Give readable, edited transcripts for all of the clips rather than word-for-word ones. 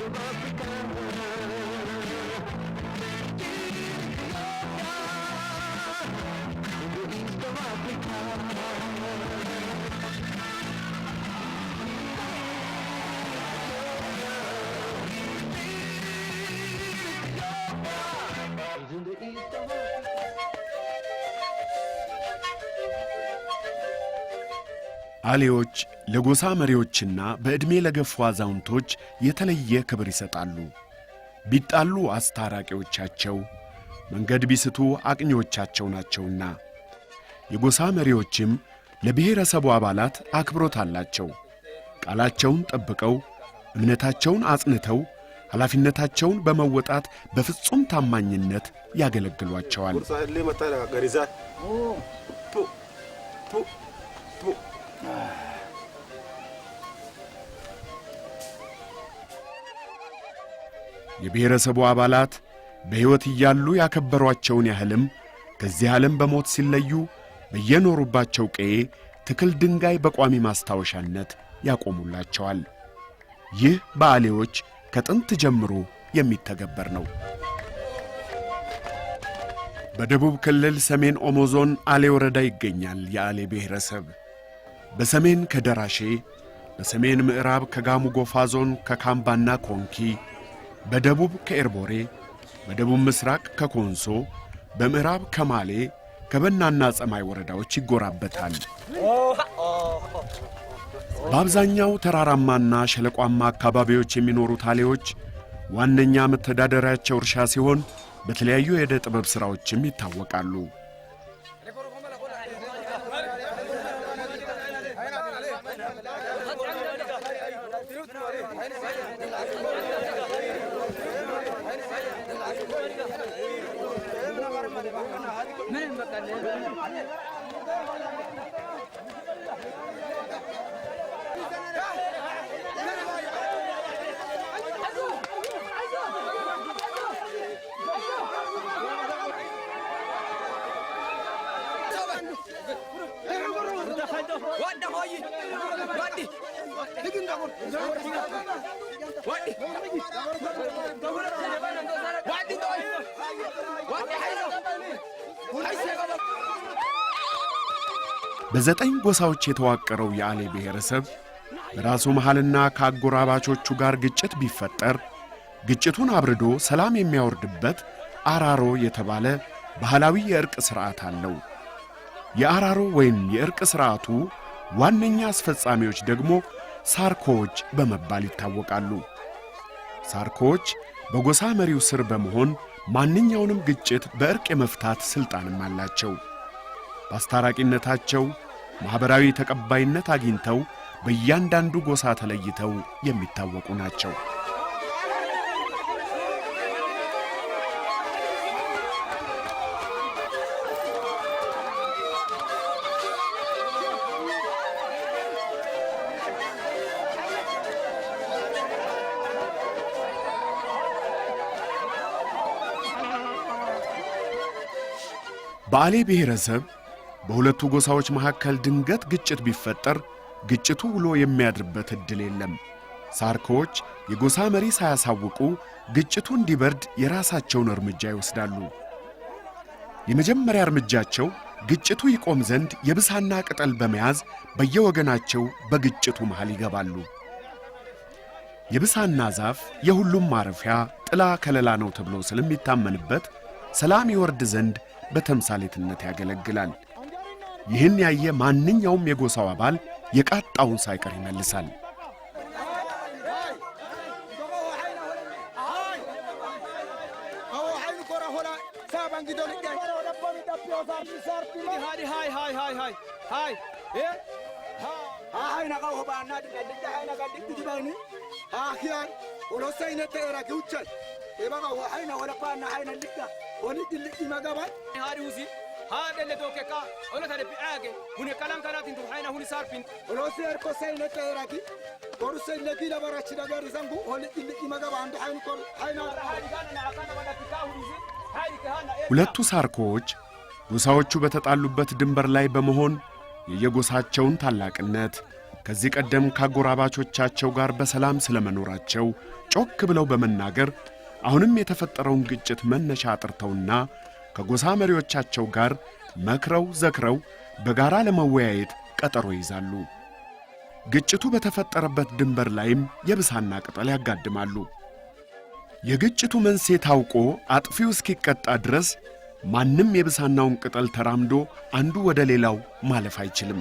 of Africa. Ethiopia, in the east of Africa. Is in the east of Africa. አሌዎች ለጎሳ መሪዎችና በዕድሜ ለገፉ አዛውንቶች የተለየ ክብር ይሰጣሉ። ቢጣሉ አስታራቂዎቻቸው፣ መንገድ ቢስቱ አቅኚዎቻቸው ናቸውና። የጎሳ መሪዎችም ለብሔረሰቡ አባላት አክብሮት አላቸው። ቃላቸውን ጠብቀው፣ እምነታቸውን አጽንተው፣ ኃላፊነታቸውን በመወጣት በፍጹም ታማኝነት ያገለግሏቸዋል። Pu pu pu. የብሔረሰቡ አባላት በሕይወት እያሉ ያከበሯቸውን ያህልም ከዚህ ዓለም በሞት ሲለዩ በየኖሩባቸው ቀዬ ትክል ድንጋይ በቋሚ ማስታወሻነት ያቆሙላቸዋል። ይህ በአሌዎች ከጥንት ጀምሮ የሚተገበር ነው። በደቡብ ክልል ሰሜን ኦሞ ዞን አሌ ወረዳ ይገኛል የአሌ ብሔረሰብ። በሰሜን ከደራሼ፣ በሰሜን ምዕራብ ከጋሞ ጎፋ ዞን ከካምባና ኮንኪ፣ በደቡብ ከኤርቦሬ፣ በደቡብ ምስራቅ ከኮንሶ፣ በምዕራብ ከማሌ፣ ከበናና ጸማይ ወረዳዎች ይጎራበታል። በአብዛኛው ተራራማና ሸለቋማ አካባቢዎች የሚኖሩት አሌዎች ዋነኛ መተዳደሪያቸው እርሻ ሲሆን በተለያዩ የዕደ ጥበብ ሥራዎችም ይታወቃሉ። በዘጠኝ ጎሳዎች የተዋቀረው የአሌ ብሔረሰብ በራሱ መሃልና ከአጎራባቾቹ ጋር ግጭት ቢፈጠር ግጭቱን አብርዶ ሰላም የሚያወርድበት አራሮ የተባለ ባህላዊ የእርቅ ሥርዓት አለው። የአራሮ ወይም የእርቅ ሥርዓቱ ዋነኛ አስፈጻሚዎች ደግሞ ሳርኮዎች በመባል ይታወቃሉ። ሳርኮዎች በጎሳ መሪው ስር በመሆን ማንኛውንም ግጭት በእርቅ የመፍታት ሥልጣንም አላቸው። በአስታራቂነታቸው ማኅበራዊ ተቀባይነት አግኝተው በእያንዳንዱ ጎሳ ተለይተው የሚታወቁ ናቸው። በአሌ ብሔረሰብ በሁለቱ ጎሳዎች መካከል ድንገት ግጭት ቢፈጠር ግጭቱ ውሎ የሚያድርበት ዕድል የለም። ሳርኮዎች የጎሳ መሪ ሳያሳውቁ ግጭቱ እንዲበርድ የራሳቸውን እርምጃ ይወስዳሉ። የመጀመሪያ እርምጃቸው ግጭቱ ይቆም ዘንድ የብሳና ቅጠል በመያዝ በየወገናቸው በግጭቱ መሃል ይገባሉ። የብሳና ዛፍ የሁሉም ማረፊያ ጥላ ከለላ ነው ተብሎ ስለሚታመንበት ሰላም ይወርድ ዘንድ በተምሳሌትነት ያገለግላል። ይህን ያየ ማንኛውም የጎሳው አባል የቃጣውን ሳይቀር ይመልሳል። ሁለቱ ሳርኮዎች ጎሳዎቹ በተጣሉበት ድንበር ላይ በመሆን የየጎሳቸውን ታላቅነት፣ ከዚህ ቀደም ካጎራባቾቻቸው ጋር በሰላም ስለመኖራቸው ጮክ ብለው በመናገር አሁንም የተፈጠረውን ግጭት መነሻ አጥርተውና ከጎሳ መሪዎቻቸው ጋር መክረው ዘክረው በጋራ ለመወያየት ቀጠሮ ይይዛሉ። ግጭቱ በተፈጠረበት ድንበር ላይም የብሳና ቅጠል ያጋድማሉ። የግጭቱ መንስኤ ታውቆ አጥፊው እስኪቀጣ ድረስ ማንም የብሳናውን ቅጠል ተራምዶ አንዱ ወደ ሌላው ማለፍ አይችልም።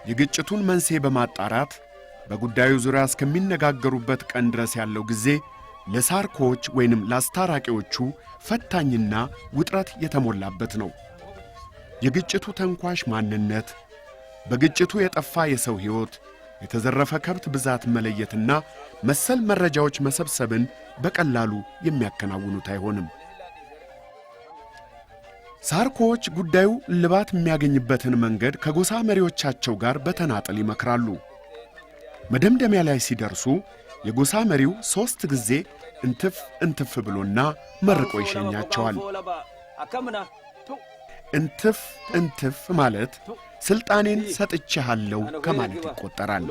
የግጭቱን መንስኤ በማጣራት በጉዳዩ ዙሪያ እስከሚነጋገሩበት ቀን ድረስ ያለው ጊዜ ለሳርኮዎች ወይንም ለአስታራቂዎቹ ፈታኝና ውጥረት የተሞላበት ነው። የግጭቱ ተንኳሽ ማንነት፣ በግጭቱ የጠፋ የሰው ሕይወት፣ የተዘረፈ ከብት ብዛት መለየትና መሰል መረጃዎች መሰብሰብን በቀላሉ የሚያከናውኑት አይሆንም። ሳርኮዎች ጉዳዩ እልባት የሚያገኝበትን መንገድ ከጎሳ መሪዎቻቸው ጋር በተናጠል ይመክራሉ። መደምደሚያ ላይ ሲደርሱ የጎሳ መሪው 3 ጊዜ እንትፍ እንትፍ ብሎና መርቆ ይሸኛቸዋል። እንትፍ እንትፍ ማለት ስልጣኔን ሰጥቼሃለሁ ከማለት ይቆጠራል።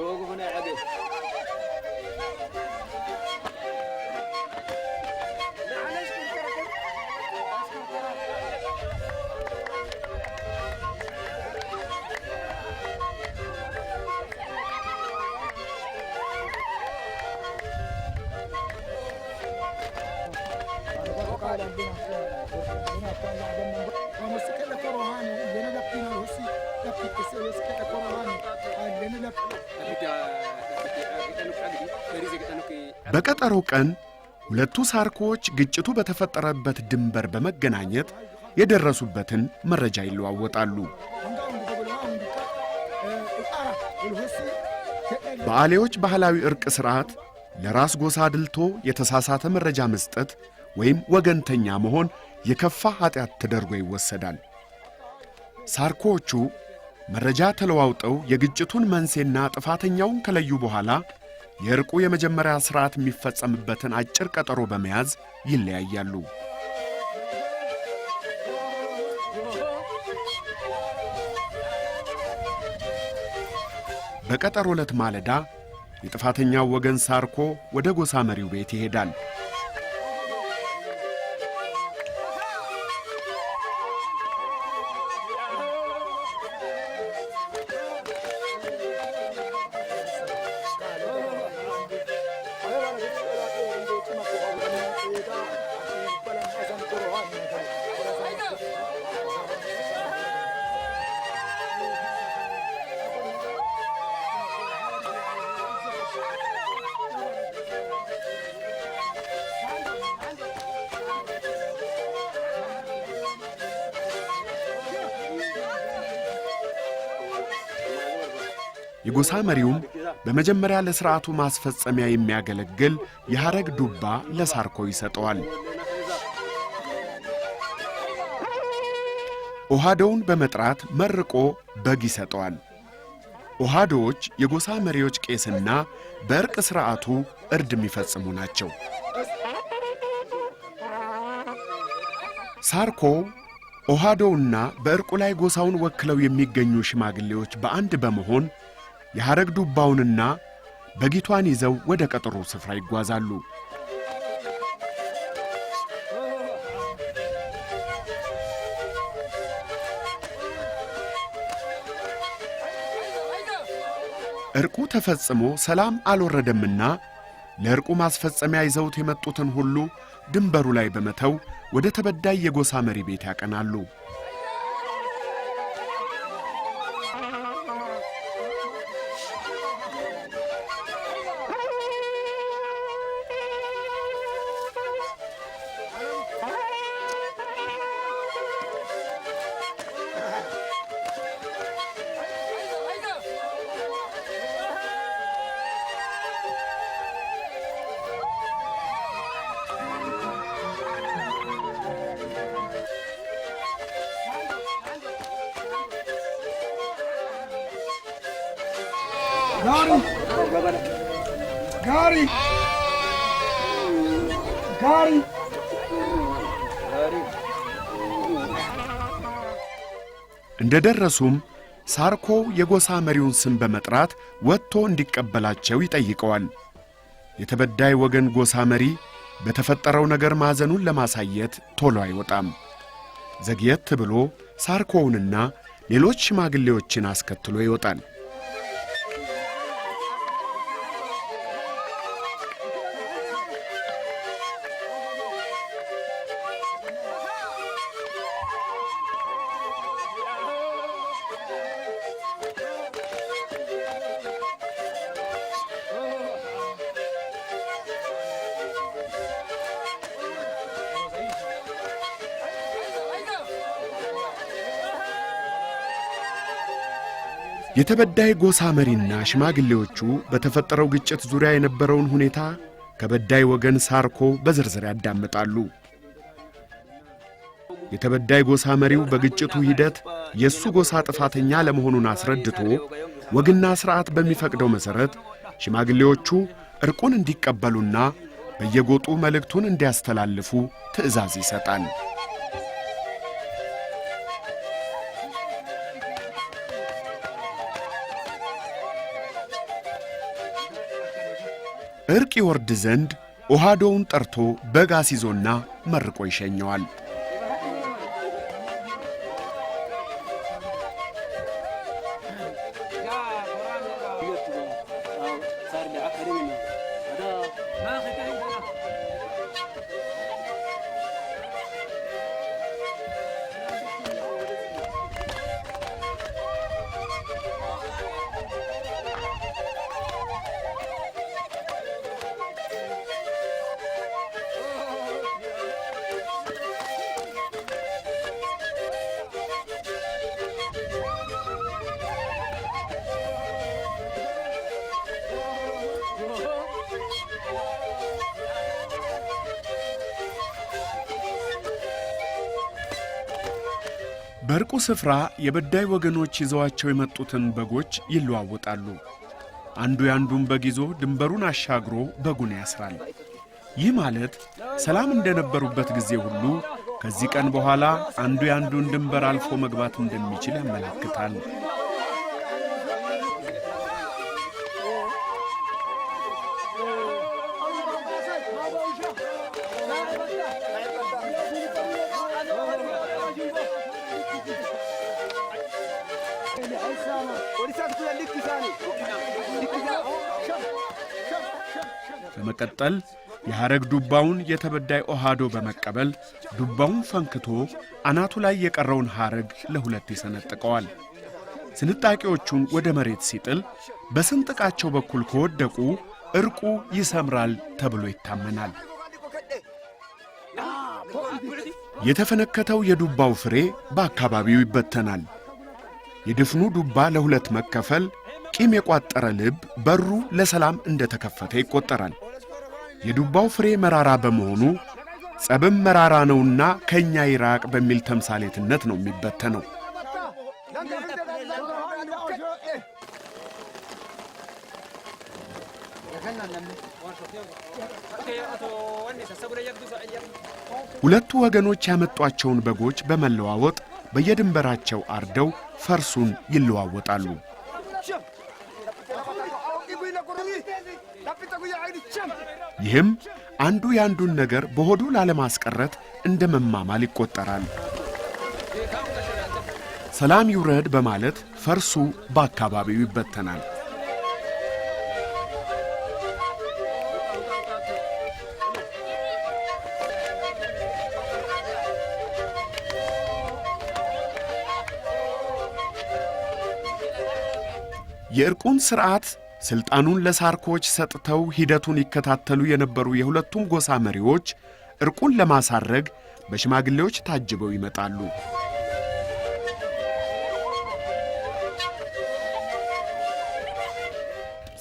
በቀጠሮ ቀን ሁለቱ ሳርኮዎች ግጭቱ በተፈጠረበት ድንበር በመገናኘት የደረሱበትን መረጃ ይለዋወጣሉ። በአሌዎች ባህላዊ ዕርቅ ሥርዓት ለራስ ጎሳ አድልቶ የተሳሳተ መረጃ መስጠት ወይም ወገንተኛ መሆን የከፋ ኃጢአት ተደርጎ ይወሰዳል። ሳርኮዎቹ መረጃ ተለዋውጠው የግጭቱን መንስኤና ጥፋተኛውን ከለዩ በኋላ የዕርቁ የመጀመሪያ ሥርዓት የሚፈጸምበትን አጭር ቀጠሮ በመያዝ ይለያያሉ። በቀጠሮ ዕለት ማለዳ የጥፋተኛው ወገን ሳርኮ ወደ ጎሳ መሪው ቤት ይሄዳል። የጎሳ መሪውም በመጀመሪያ ለሥርዓቱ ማስፈጸሚያ የሚያገለግል የሐረግ ዱባ ለሳርኮ ይሰጠዋል። ኦሃዶውን በመጥራት መርቆ በግ ይሰጠዋል። ኦሃዶዎች የጎሳ መሪዎች ቄስና በእርቅ ሥርዓቱ እርድ የሚፈጽሙ ናቸው። ሳርኮ ኦሃዶውና በእርቁ ላይ ጎሳውን ወክለው የሚገኙ ሽማግሌዎች በአንድ በመሆን የሐረግ ዱባውንና በጊቷን ይዘው ወደ ቀጠሮ ስፍራ ይጓዛሉ። እርቁ ተፈጽሞ ሰላም አልወረደምና ለእርቁ ማስፈጸሚያ ይዘውት የመጡትን ሁሉ ድንበሩ ላይ በመተው ወደ ተበዳይ የጎሳ መሪ ቤት ያቀናሉ። ጋሪ ጋሪ ጋሪ። እንደ ደረሱም ሳርኮ የጎሳ መሪውን ስም በመጥራት ወጥቶ እንዲቀበላቸው ይጠይቀዋል። የተበዳይ ወገን ጎሳ መሪ በተፈጠረው ነገር ማዘኑን ለማሳየት ቶሎ አይወጣም። ዘግየት ብሎ ሳርኮውንና ሌሎች ሽማግሌዎችን አስከትሎ ይወጣል። የተበዳይ ጎሳ መሪና ሽማግሌዎቹ በተፈጠረው ግጭት ዙሪያ የነበረውን ሁኔታ ከበዳይ ወገን ሳርኮ በዝርዝር ያዳምጣሉ። የተበዳይ ጎሳ መሪው በግጭቱ ሂደት የእሱ ጎሳ ጥፋተኛ ለመሆኑን አስረድቶ ወግና ሥርዓት በሚፈቅደው መሠረት ሽማግሌዎቹ ዕርቁን እንዲቀበሉና በየጎጡ መልእክቱን እንዲያስተላልፉ ትዕዛዝ ይሰጣል። ዕርቅ ይወርድ ዘንድ ኦሃዶውን ጠርቶ በግ አስይዞና መርቆ ይሸኘዋል። በዕርቁ ስፍራ የበዳይ ወገኖች ይዘዋቸው የመጡትን በጎች ይለዋወጣሉ። አንዱ ያንዱን በግ ይዞ ድንበሩን አሻግሮ በጉን ያስራል። ይህ ማለት ሰላም እንደነበሩበት ጊዜ ሁሉ ከዚህ ቀን በኋላ አንዱ ያንዱን ድንበር አልፎ መግባት እንደሚችል ያመላክታል። በመቀጠል የሐረግ ዱባውን የተበዳይ ኦሃዶ በመቀበል ዱባውን ፈንክቶ አናቱ ላይ የቀረውን ሐረግ ለሁለት ይሰነጥቀዋል። ስንጣቂዎቹን ወደ መሬት ሲጥል በስንጥቃቸው በኩል ከወደቁ ዕርቁ ይሰምራል ተብሎ ይታመናል። የተፈነከተው የዱባው ፍሬ በአካባቢው ይበተናል። የድፍኑ ዱባ ለሁለት መከፈል ቂም የቋጠረ ልብ በሩ ለሰላም እንደተከፈተ ይቆጠራል። የዱባው ፍሬ መራራ በመሆኑ ጸብም መራራ ነውና ከእኛ ይራቅ በሚል ተምሳሌትነት ነው የሚበተነው። ሁለቱ ወገኖች ያመጧቸውን በጎች በመለዋወጥ በየድንበራቸው አርደው ፈርሱን ይለዋወጣሉ። ይህም አንዱ የአንዱን ነገር በሆዱ ላለማስቀረት እንደ መማማል ይቆጠራል። ሰላም ይውረድ በማለት ፈርሱ በአካባቢው ይበተናል። የዕርቁን ሥርዓት ሥልጣኑን ለሳርኮች ሰጥተው ሂደቱን ይከታተሉ የነበሩ የሁለቱም ጎሳ መሪዎች ዕርቁን ለማሳረግ በሽማግሌዎች ታጅበው ይመጣሉ።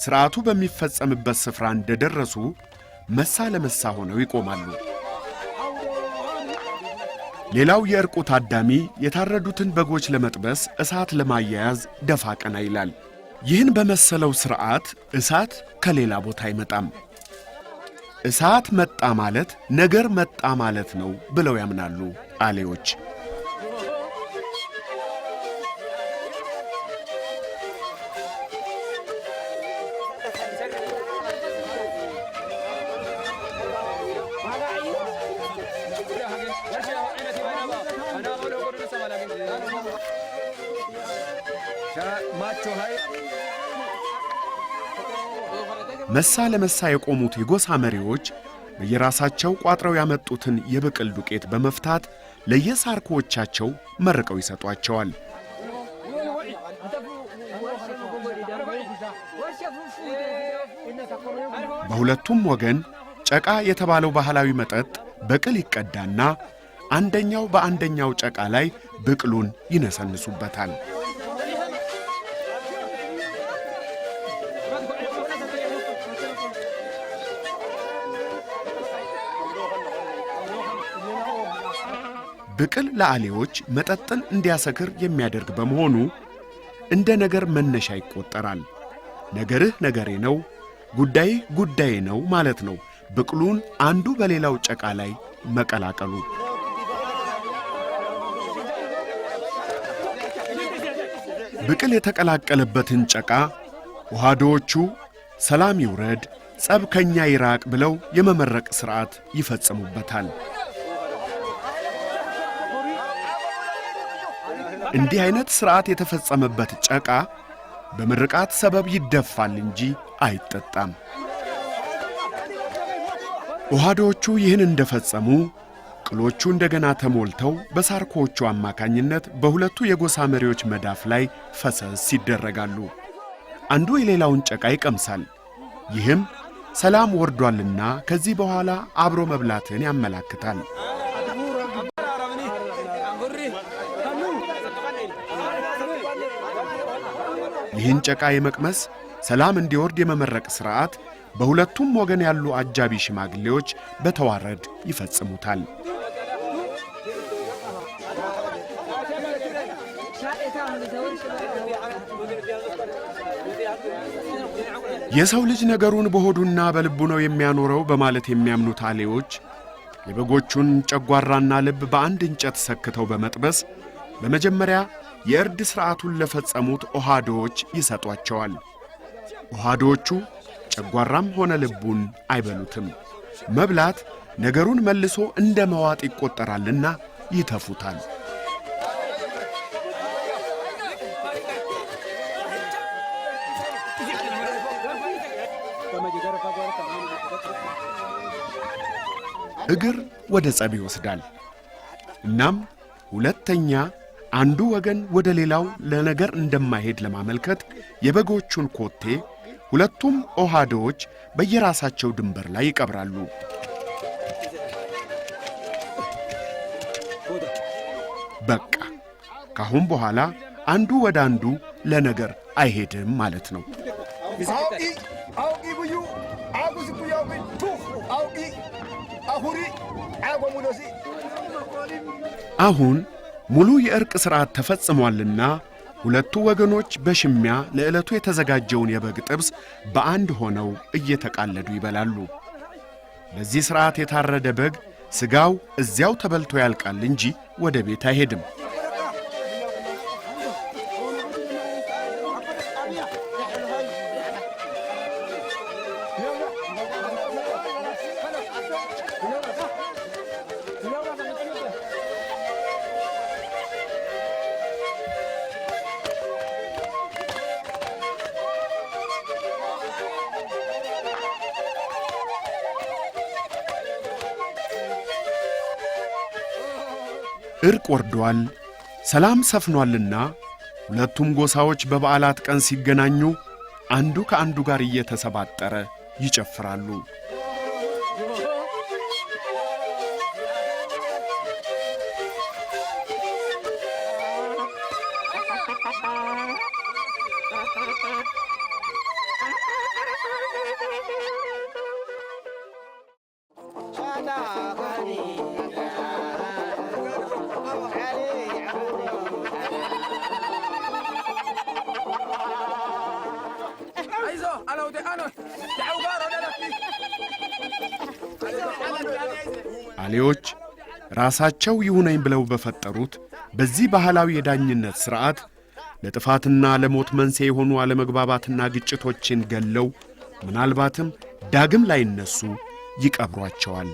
ሥርዓቱ በሚፈጸምበት ስፍራ እንደደረሱ መሳ ለመሳ ሆነው ይቆማሉ። ሌላው የዕርቁ ታዳሚ የታረዱትን በጎች ለመጥበስ እሳት ለማያያዝ ደፋ ቀና ይላል። ይህን በመሰለው ሥርዓት እሳት ከሌላ ቦታ አይመጣም። እሳት መጣ ማለት ነገር መጣ ማለት ነው ብለው ያምናሉ አሌዎች። መሳ ለመሳ የቆሙት የጎሳ መሪዎች በየራሳቸው ቋጥረው ያመጡትን የብቅል ዱቄት በመፍታት ለየሳርኮዎቻቸው መርቀው ይሰጧቸዋል። በሁለቱም ወገን ጨቃ የተባለው ባህላዊ መጠጥ በቅል ይቀዳና አንደኛው በአንደኛው ጨቃ ላይ ብቅሉን ይነሰንሱበታል። ብቅል ለአሌዎች መጠጥን እንዲያሰክር የሚያደርግ በመሆኑ እንደ ነገር መነሻ ይቆጠራል። ነገርህ ነገሬ ነው፣ ጉዳይህ ጉዳዬ ነው ማለት ነው። ብቅሉን አንዱ በሌላው ጨቃ ላይ መቀላቀሉ ብቅል የተቀላቀለበትን ጨቃ ውሃዶዎቹ ሰላም ይውረድ፣ ጸብ ከኛ ይራቅ ብለው የመመረቅ ሥርዓት ይፈጽሙበታል። እንዲህ አይነት ሥርዓት የተፈጸመበት ጨቃ በምርቃት ሰበብ ይደፋል እንጂ አይጠጣም። ውሃዶዎቹ ይህን እንደፈጸሙ ቅሎቹ እንደገና ተሞልተው በሳርኮዎቹ አማካኝነት በሁለቱ የጎሳ መሪዎች መዳፍ ላይ ፈሰስ ይደረጋሉ። አንዱ የሌላውን ጨቃ ይቀምሳል። ይህም ሰላም ወርዷልና ከዚህ በኋላ አብሮ መብላትን ያመላክታል። ይህን ጨቃ የመቅመስ ሰላም እንዲወርድ የመመረቅ ሥርዓት በሁለቱም ወገን ያሉ አጃቢ ሽማግሌዎች በተዋረድ ይፈጽሙታል። የሰው ልጅ ነገሩን በሆዱና በልቡ ነው የሚያኖረው በማለት የሚያምኑት አሌዎች የበጎቹን ጨጓራና ልብ በአንድ እንጨት ሰክተው በመጥበስ በመጀመሪያ የእርድ ሥርዓቱን ለፈጸሙት ኦሃዶዎች ይሰጧቸዋል። ኦሃዶዎቹ ጨጓራም ሆነ ልቡን አይበሉትም። መብላት ነገሩን መልሶ እንደ መዋጥ ይቆጠራልና ይተፉታል። እግር ወደ ጸብ ይወስዳል። እናም ሁለተኛ አንዱ ወገን ወደ ሌላው ለነገር እንደማይሄድ ለማመልከት የበጎቹን ኮቴ ሁለቱም ኦሃዶዎች በየራሳቸው ድንበር ላይ ይቀብራሉ። በቃ ካሁን በኋላ አንዱ ወደ አንዱ ለነገር አይሄድም ማለት ነው። አሁን ሙሉ የእርቅ ሥርዓት ተፈጽሟልና ሁለቱ ወገኖች በሽሚያ ለዕለቱ የተዘጋጀውን የበግ ጥብስ በአንድ ሆነው እየተቃለዱ ይበላሉ። ለዚህ ሥርዓት የታረደ በግ ሥጋው እዚያው ተበልቶ ያልቃል እንጂ ወደ ቤት አይሄድም። እርቅ ወርዷል፣ ሰላም ሰፍኗልና ሁለቱም ጎሳዎች በበዓላት ቀን ሲገናኙ አንዱ ከአንዱ ጋር እየተሰባጠረ ይጨፍራሉ። አሌዎች ራሳቸው ይሁነኝ ብለው በፈጠሩት በዚህ ባህላዊ የዳኝነት ሥርዓት ለጥፋትና ለሞት መንስኤ የሆኑ አለመግባባትና ግጭቶችን ገለው ምናልባትም ዳግም ላይነሱ ይቀብሯቸዋል።